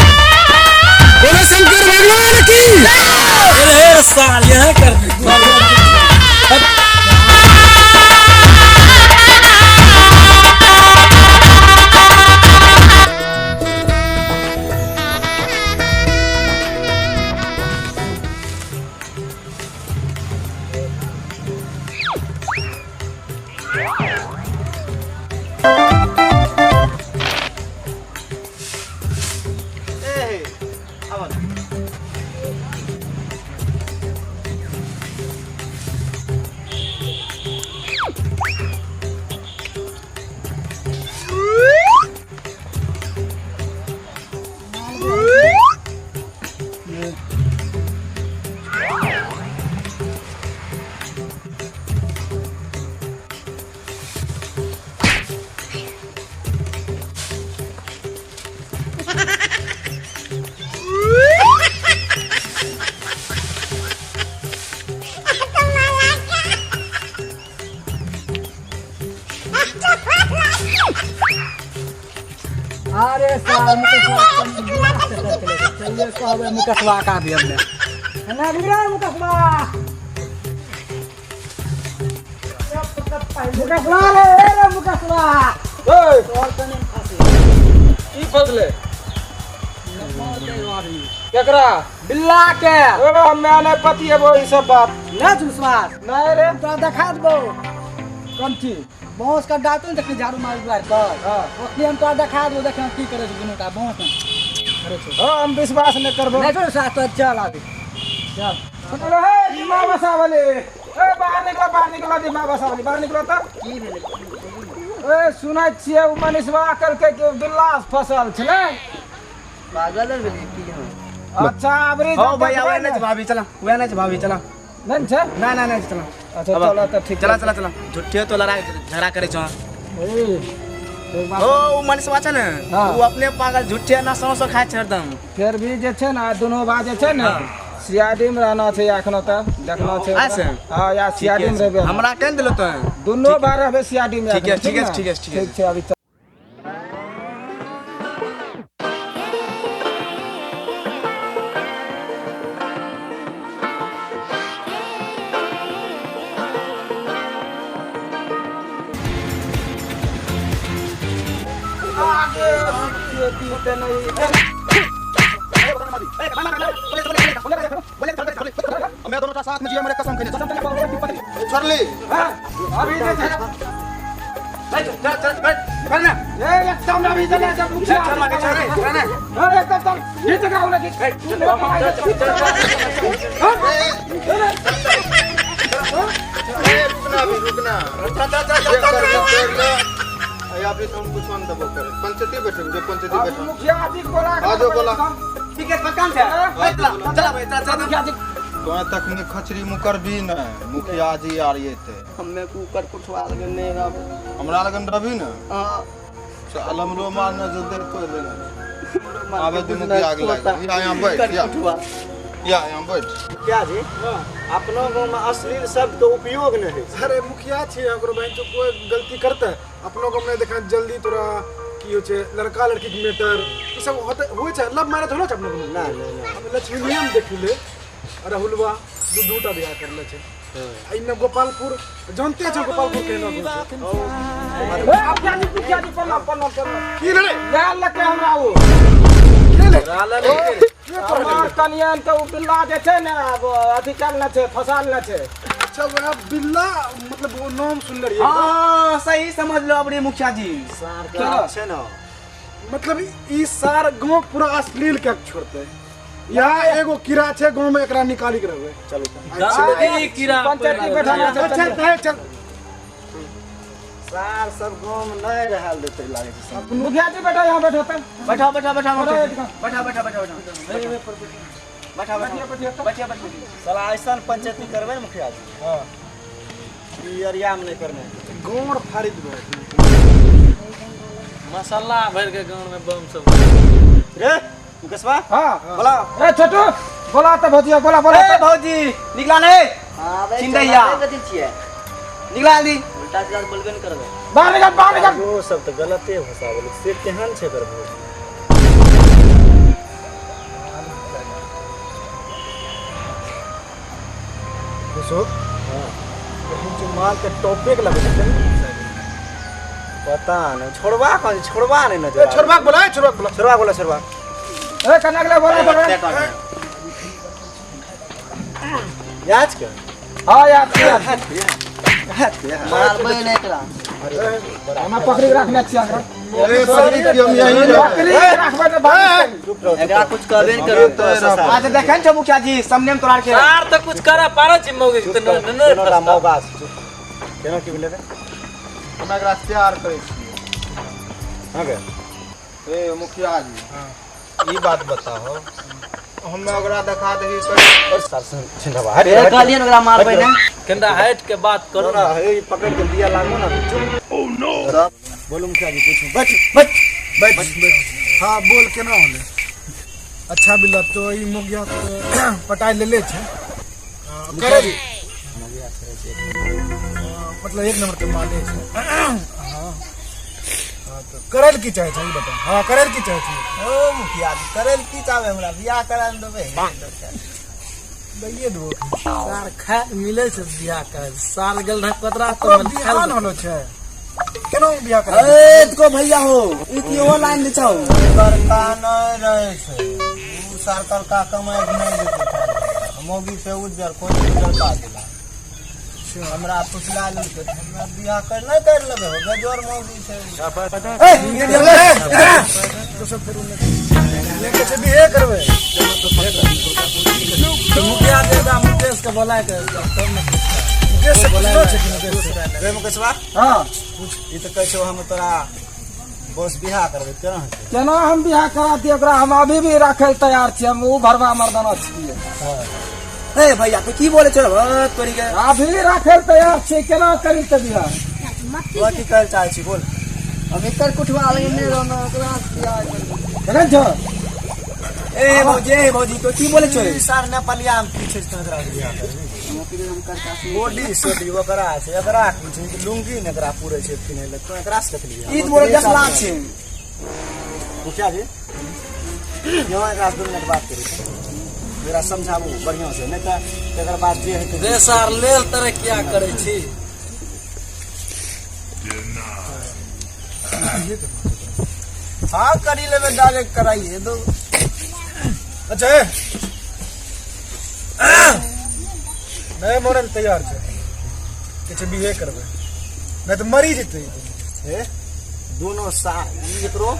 बोलो शंकर भगवान की। अरे साल यह कर अरे साल मुकसवा चलिए कहबे मुकसवा का भी हमने ना बिगड़ा मुकसवा मुकसवा रे ए रे मुकसवा ओए तोर तने फंसे की फसले केकरा बिल्ला के ओ हमे नहीं पति है वो ई सब बात ना विश्वास नहीं रे तोरा देखा देबो कौन चीज बांस का डालतो ने तखनी झाड़ू मार दुआर पर हाँ। ओखनी हम तोरा देखा देबो देख हम की करे छै दुनू टा बांस में करे छै हाँ हम विश्वास नहीं करबो नहीं विश्वास तो चल अभी चल चलो हे दिमाग बसावले ए बाहर निकलो बाहर निकलो दिमाग बसावले बाहर निकलो त की भेलै ए सुनै छियै उ मनीषवा कहलकै कि बिल्ला से फसल छलै पागल भेलै की हम अच्छा अबरी हो भैया वह नहीं भाभी चला वह नहीं भाभी चला नहीं छै ना ना नहीं चला अच्छा चलो त ठीक चला चला चला झूठे तो लड़ाई झगड़ा करे छो ए, एक बात ओ उ मनीषवा छै ने हाँ। उ अपने पागल झूठे ना सौ सौ खाए छै हरदम फिर भी जे छै ने दुनू बा जे छै ने सीआईडी में रहना छै एखनो तक देखना छै अच्छा। हाँ या सीआईडी में रहबे हमरा केन देलो तो दुनू बार रहबे सीआईडी में ठीक है, एखनो, ठीक है, ने? ठीक है, ठीक है। ठीक छै अभी चल। आगे खेती ते नहीं मैं दोनों साथ में जिया मेरे कसम खाने छोड़ हाँ, अभी जे छै चल चल चल चल ना ए एकदम अभी चले जब मुखिया चल आगे चल चल ना हाँ, एकदम चल खींच के आओ लगी रुकना अभी रुकना चल चल चल चेक चल करके देख ले या फिर हम कुछ देबो करे पंचायती बैठे जो पंचायती बैठे मुखिया जी को बोला आ जाओ बोला। ठीक है पक्का छै चला चला भाई चला चला मुखिया जी तो तखनी खचरी मुकर भी नहीं मुखिया जी आर ये थे हम्मे कुकर कुठवा लगे नहीं रहब हमरा लगन रवि ने हां साल हमरो मारने से दे तो लेना आबे दू मुखिया के लागे या यहाँ बैठ या या यहाँ बैठ क्या जी अपनो गांव में अश्लील शब्द के उपयोग नहीं होइ छै अरे मुखिया छियै ओकरो बहन चो कोई गलती करते अपनो गाँव में देखा जल्दी तोरा की होइ छै लड़का लड़की के मैटर ई सब होते होइ छै लव मैरिज होलो छै अपनो गाँव में ना ना ना हम लक्ष्मीनिया में देखिले राहुलवा दू दूटा बियाह करले छै आ इन्ने गोपालपुर जानते छौ गोपालपुर केना गाँव छै ए, मुखिया जी मुखिया जी प्रणाम प्रणाम प्रणाम की भेलै लए लके हमरा ओ के ले हमर कनियन के उ बिल्ला जे छै ने आब अथी करने छै फसाल ने छै अच्छा वएह बिल्ला मतलब वो नाम सुनले रहियै हाँ सही समझ लो अपने मुखिया जी चलो। छै ना मतलब ई सार गाँव पूरा अश्लील के छोड़ते यहाँ एगो कीड़ा छै गाँव में एकरा निकाली के रहबै चलू गंदगी कीड़ा पंचायती बैठाना छै अच्छा है चल सार सब गांव में नहीं रहल देते लागे छै सब। मुखिया जी बैठो यहाँ बैठो तब बैठो बैठो बैठो बैठो बैठो बैठो बैठो बैठो बैठो बैठो बैठिए बैठिए बैठिए साला ऐसा पंचायती करबै ने मुखिया जी हां ई एरिया में नहीं करने गाँव फाड़ि देबै मसाला भर के गांव में बम सब रे मुकेशवा हां बोला ए छोटू बोला तऽ भौजी बोला बोला। ए भौजी निकला नहीं। हाँ बे, चिंदैया। कथी छियै? निकला जल्दी। उल्टा सीधा बोलबे नहि करबै। बाहर निकल, बाहर निकल। ओ सब तऽ गलते भाषा बोलै से केहन छै एकर भौजी? खुशो माल के टॉपे के लगै छै। पता नहीं छोड़वा कौन छोड़वा नहीं नजर। ए, छोड़बाक बोला, ए, छोड़बाक बोला। छोड़वा बोला छोड़वा। ए कन्या के बोला बोला। याद के हां याद के मारबै नहि एकरा। हमरा पकड़ी के रखने छियै एकरा। अरे पकड़ी के हम यहीं रहबै। पकड़ी के रखबै तऽ भाग। एकरा कुछ कहबे नहि करबै। आज देखन छौ मुखिया जी सामने में तोरा के सार तो कुछ करा पारा छी मौगी त न न मौका केना की भेलै रे? हम एकरा प्यार करै छियै। हां गे ए मुखिया जी ई बात बताहो, हमे ओकरा देखा देखी कर सर छिंदवा हट। फेर कहलियै ने ओकरा मारबै नहि। कनिटा हट के बात करू। ना हे पकड़ के दिया लागो ना। चुप। ओ नो बोलू मुखिया जी कुछ। बैठ बैठ बैठ बैठ। हाँ बोल केना होले? अच्छा बिल्ला तो ई मुखिया तो पटाई लेले छै। करे मतलब एक नंबर के माले छै। हाँ हाँ तो करल की चाहे छै ई बता। हाँ करल की चाहे छै? ओ मुखिया जी करल की चाहे हमरा बियाह करा देबै। दैये देबो। सार खाय मिलै छै बियाह करे सार गेल रह पतरा ओकरो बिहान होलो छै। केना बियाह करा? ए को भैया हो ई की ओ लाइन दे छौ लड़का नहीं रहे छै। उ सरकार का कमाई नहीं देते छै। मौगी से उज्जर कोई लड़का दिला हमरा पुछला लेलकै हमरा बियाह कर नहीं कर लेबै हो बेजोर मौगी छै। ए तो सब फिर उन्ने लेके छै बिहे करबै। मुखिया देदा मुकेश के बोला के तब ने मुकेश से पुछलो छै कि मुकेश से? रे मुकेशवा हां ई तऽ कहै छौ हम तोरा बस बियाह करबै केना हेतै? केना हम बियाह करा दियै ओकरा? हम अभी भी राखै लए तैयार छियै। हम उ भरवा मर्दाना छियै। ए भैया तू की बोले छौ तोरी के? अभी राखै लए तैयार छियै। केना करी तऽ बियाह? तोरा की कहै चाहै छी बोल? हम एकर कुठवा लगे नहि रहना ओकरा बियाह करबै। देखै छौ? ए भौजी ए भौजी तो की बोले छौ? सर नेपालिया में की छै तोरा बियाह करबै? बॉडी सोडी ओकरा छै एकरा की छै लुंगी ने एकरा पूरे छै पिन्है लए तो एकरा से कथी लिया? ई तऽ बोले 10 लाख छै। मुखिया जी यहाँ एकरा 2 मिनट बात करै छै। एकरा समझाबू बढ़िया से नहीं तऽ तकर बाद जे हेतै। रे सार लेल तरह क्या करै छी? हाँ करी लेबै डायरेक्ट कराइए दो। अच्छा ए नहीं मरल तैयार छै किछु बिहे करबै नहीं तऽ मरी जेतै। ए दोनों सा एकरो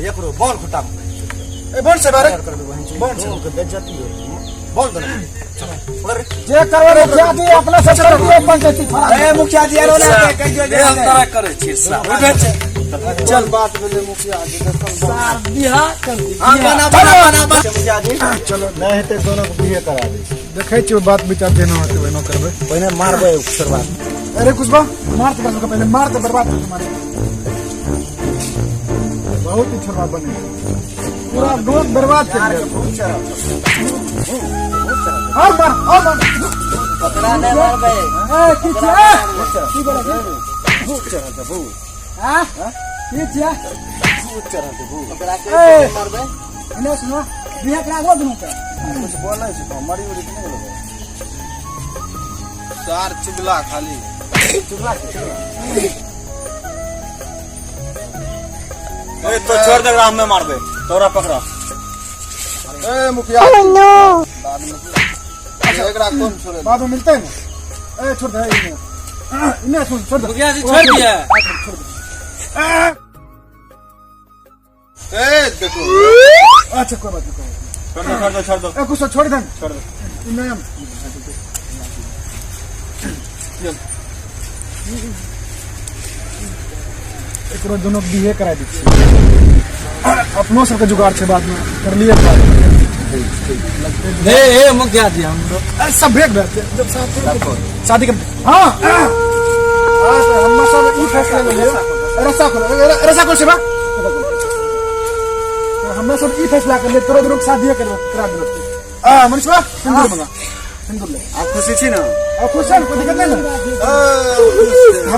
एकरो बॉल खुटा ए बोल से बारे बॉल से के बेइज्जती हो बॉल दो पकड़। जे करबै मुखिया जी अपना से कर दियै पंचायती फरार। ए मुखिया जी आरो ना कहियो जे लेल तरह करै छी सार। चल बात भेलै मुखिया जी देखल। सार बियाह कर दी। हां बना बना बना मुखिया जी चलो नहीं हेतै दोनों के बिहे करा दै छी। देखै छियै बात विचार जेना होतै ओहिना करबै। पहिने मारबै छोड़वा। अरे कुशबा मार तो बस पहले मार तो बर्बाद कर तुम्हारे। बहुत ही छोड़वा बने पूरा गोद बर्बाद कर दिया। बहुत चढ़ल और मार और मार। ओकरा नहि मारबै। ए की छियै? की बोलै छी? बहुत चढ़ल छै बहुत। हां की छियै? बहुत चढ़ल छै बहुत। ओकरा के मारबै। एने सुनो बियाह कराबो दुनू के। कुछ बोलै छै तो मरी उरी नहि गेलै। सार चुगला खाली। चुगला के चुगला। ए तो छोड़ दे एकरा हमे मारबै तोरा पकड़ा। ए मुखिया नो एकरा कौन छोड़े? बाद में मिलते हैं ना। ए छोड़ दे इन्हें इन्हें सुन छोड़ दे। मुखिया जी छोड़ दिया। ए देखो अच्छा कोई बात नहीं कोई बात छोड़ दो छोड़ दो छोड़ दो। नहीं। ए कुछ छोड़ दे छोड़ दो। इन्हें एकरो दोनों के बिहे करा दै छियै। अपनो सबके जुगाड़ छै बाद में कर लिए बाद। ए ए मुखिया जी हमरो अरे सब ब्रेक भए जेतै जब शादी कर। हाँ हाँ हम सब ई फैसला लेलियै। रस्सा खोलो रस्सा खोल शिवा। तो हम सब ई फैसला कर लिए तोरो दोनों के शादी करा देलक। आ मनीषवा सिंदूर मंगा, सिंदूर ले। आप खुशी छी ना? आ खुश है, कोई दिक्कत नहीं ना?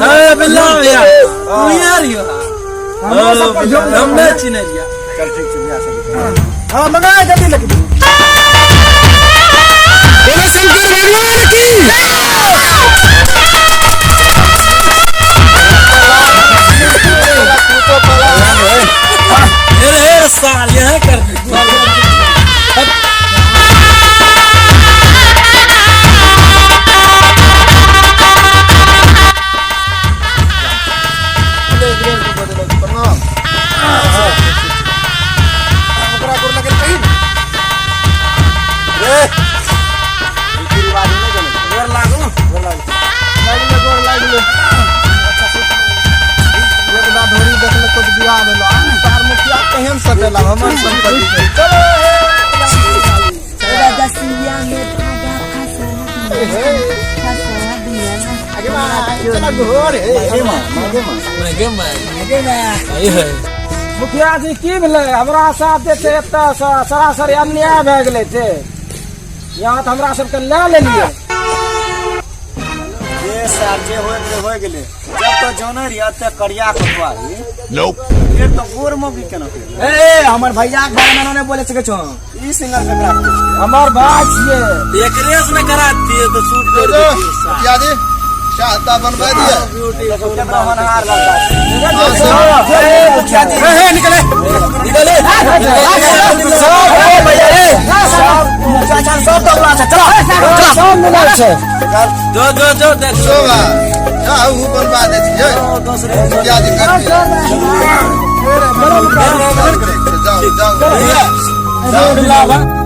ए बिल्ला भैया तू यार यो हमरा सब पर ध्यान हम नहीं चिन्है छियै। चल ठीक छै, बियाह सब। हां मंगा जल्दी लेके। बोलो शंकर भगवान की। अरे साल यह कर दी। प्रणाम। ओकरा गोर लगल कहीं रे रीति रिवाज नहि जानै छै। गोर लागू। लागले गोर लागले। एक दा ढोरी देखले तो बियाह भेलो। सार मुखिया केहन सटेला हमर संपत्ति छै। चलो रसिया में धागा फंसा फंसा दिया ना। आगे मां चला घोर हे। मागे मां, मागे मां। मैं गे मैं आई है। मुखिया जी की भेलै? हमरा साथ जे छै एतऽ सरासरी अन्याय भए गेलै छै। यहाँ तऽ हमरा सबके लए लेलियै। जे सार जे होय गेलै होय गेलै। जब तो जानै रहियै एते करिया कोतवारी, फिर तो गोर मौगी केना केलै? ए हमर भैया के बारे में नहीं बोले सके छो। ई सिंगर केकरा कहै छै? हमर भाय छियै। एकरे से न करा दिए तो सूट कर दिए। मुखिया जी चाहता बनवा दिए। देखो केतना होनहार लड़का छै। मुखिया जी हे निकले निकले सब भैया रे, सब मुखिया छान सब दबला छै। चलो सब मिलल छै। जो जो जो देख शोभा चाह ऊ बनवा दे छियै। मुखिया जी कर दिए। जाओ जाओ। जाओ।